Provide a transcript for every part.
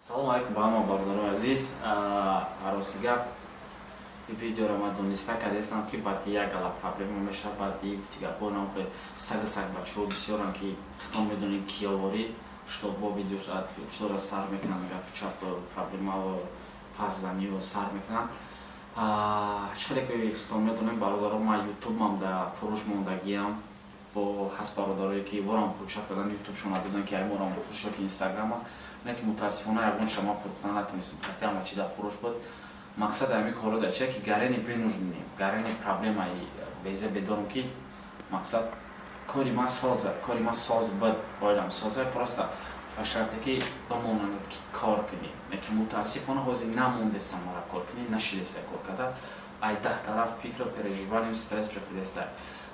Салому алайкум ба ҳама бародарои азиз. Рости гап, ин видеоро ман дониста кардастам, ки баъди як гала проблема мешавад, баъди гуфти гапҳо нам сага саг бачаҳо бисёрам, ки хитон медонем, киёворӣ, что бо видео чизора сар мекунанд, гапу чап, проблемао, пасзанию сар мекунанд. Чӣ хеле ки хитон медонем, бародаро, ман ютубмам да фурӯш мондагиам. Бо ҳаст бародарое, ки ворам выручать кардан, ютубшон доданд, ки ай морам фурӯш ки инстаграма не, ки мутаассифона ягон шама фурӯхта натонистем. Хати ҳама чи дар фурӯш буд. Мақсади ҳамин корро дар чия, ки гарени вынужденный, гарени проблемаи беза бедорам, ки мақсад кори ман соза, кори ман соз буд, оилам соза, просто ба шарте ки бимонанд, ки кор кунӣ. Не ки мутаассифона ҳозир намондестам мара кор кунӣ, нашидеста кор карда. Ай 10 тараф фикру переживание, стресс ҷохидеста.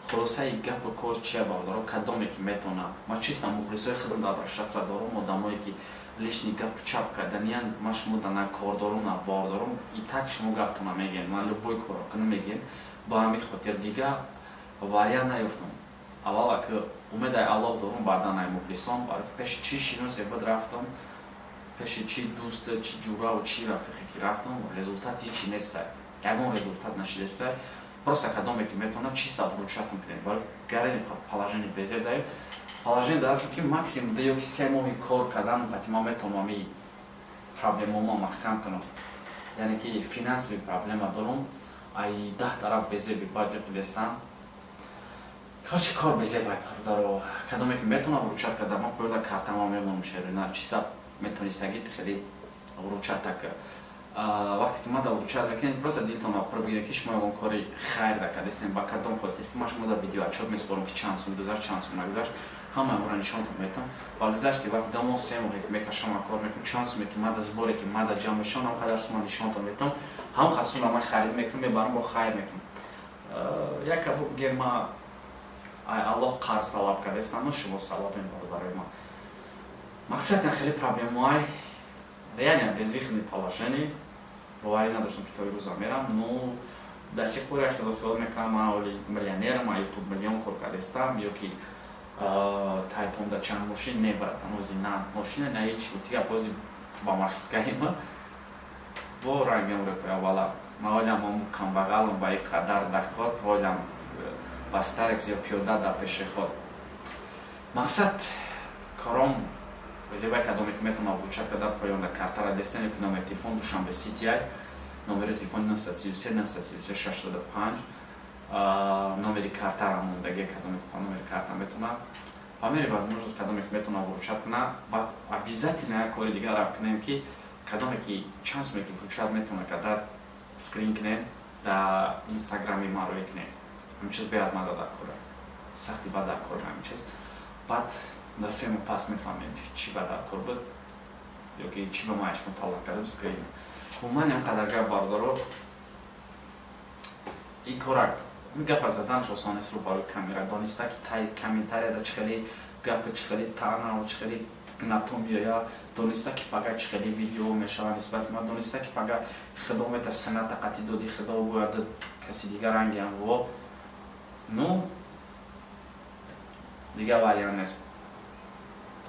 Хулосаи гапу кор чия, бародаро? Кадоме ки метавонад, ман чисто мухлисои худам дар обращаться дорам, одамое ки лишний гап чап карданиян. Ман шумо да на кор дорум, на бор дорум, и так шумо гаптона мегӯем, ман любой корро кунам мегӯем. Ба ҳамин хотир дига вариант наёфтам. Аввал аки умедай Аллоҳ дорум, баъдан ай мухлисон, барои ки пеши чӣ шиносе буд рафтам, пеши чӣ дӯст, чӣ ҷураву чӣ рафиқе ки рафтам, результат ҳичи нестай, ягон результат нашидестай. Просто кадоме ки метавонад, чисто выручать кунед, барои гарени положение безеб даем, положение дар астам, ки максимум 2 ё 3 моҳи кор кардан қати ман метавонам ами проблемаома маҳкам кунам, яъне ки финансовый проблема дорум, ай 10 тараф безеби бад ҷоқидестам. Короче, кор безеб ай, бародаро. Кадоме ки метавонад выручать карда, ман поёда картама мемонам, шерина, чисто метонистагӣ хеле выручать так. Вақте ки ман да выручать мекунед, просто дилтон пур бигиред, ки шумо ягон кори хайр да кардастем. Ба кадом хотир ки ман шумо да видео отчёт месупорам, ки чанд сум гузашт, чанд сум нагузашт, ҳамаи онро нишонтон метам. Ба гузашти вақт 2 моҳ, 3 моҳе ки мекашам, ман кор мекунам, чанд суме ки мада сборе ки мада ҷамъ мешавам, ҳам қадар сума нишонтон метам, ҳам қадр сумра ман харид мекунам, мебарам, бо хайр мекунам. Як капо бигер, ма ай Аллоҳ қарз талаб кардастам, шумо савобем бародарои ман. Мақсад на хеле проблемаи, реально безвыходный положение. Боварӣ надоштам, ки то ирӯза мерам, но до сих пор як хело хиёл мекунам, ман оли миллионерам, ман ютуб миллион кор кардастам ё ки тайпон да чанд мошин. Не, братан, ози на мошина, на ҳеч. Гуфти гап, ози ба маршруткаима бо рангам репоявала. Ман олям ому камбағалам, ба ин қадар доход олям ба старекс ё пиёда да пешеход. Мақсад кором зебай. Кадоме ки метавонад выручать карда, поён да картара дестен ё ки номери телефон Душанбе Сити, номери телефони 933 933 605, номери картара мондаги. Кадоме ки номери карта метавонад, по мере возможность, кадоме ки метавонад выручать кунад. Баъд обязательно як кори дигарам кунем, ки кадоме ки чанд суме ки выручать метавонад карда, скрин кунем, да инстаграми ман рӯй кунем. Ҳамин чиз бояд мада дар кора сахти бад дар кор ҳамин чиз. Баъд да 3 моҳ пас мефаҳмем, чӣ ба дар кор буд ё ки чӣ ба мааш муталлақ кардам скрин. Умуман, ин қадар гап, бародаро. Ин кора, ин гапа заданаш осон нест рӯ барои камера, дониста ки тай комментарияда чӣ хеле гапа, чӣ хеле таъна, чӣ хеле гнатон биёя, дониста ки пага чӣ хеле видео мешава нисбати ма, дониста ки пага худо мета сената қати доди худо бояд каси дигар рангиам во. Ну, дигар вариант нест.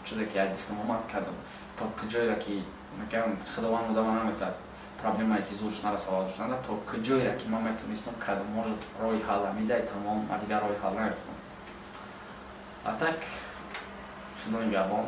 Чизе ки ай дастам омад, кардам, то куҷоеро ки мегӯям, Худованд одама наметад проблемае ки зурш нарасавад шунада. То куҷоеро ки ман метонистам, кардам. Может, роҳи ҳал амидай, тамом, ма дигар роҳи ҳал наёфтам. А так, Худо нигаҳбон.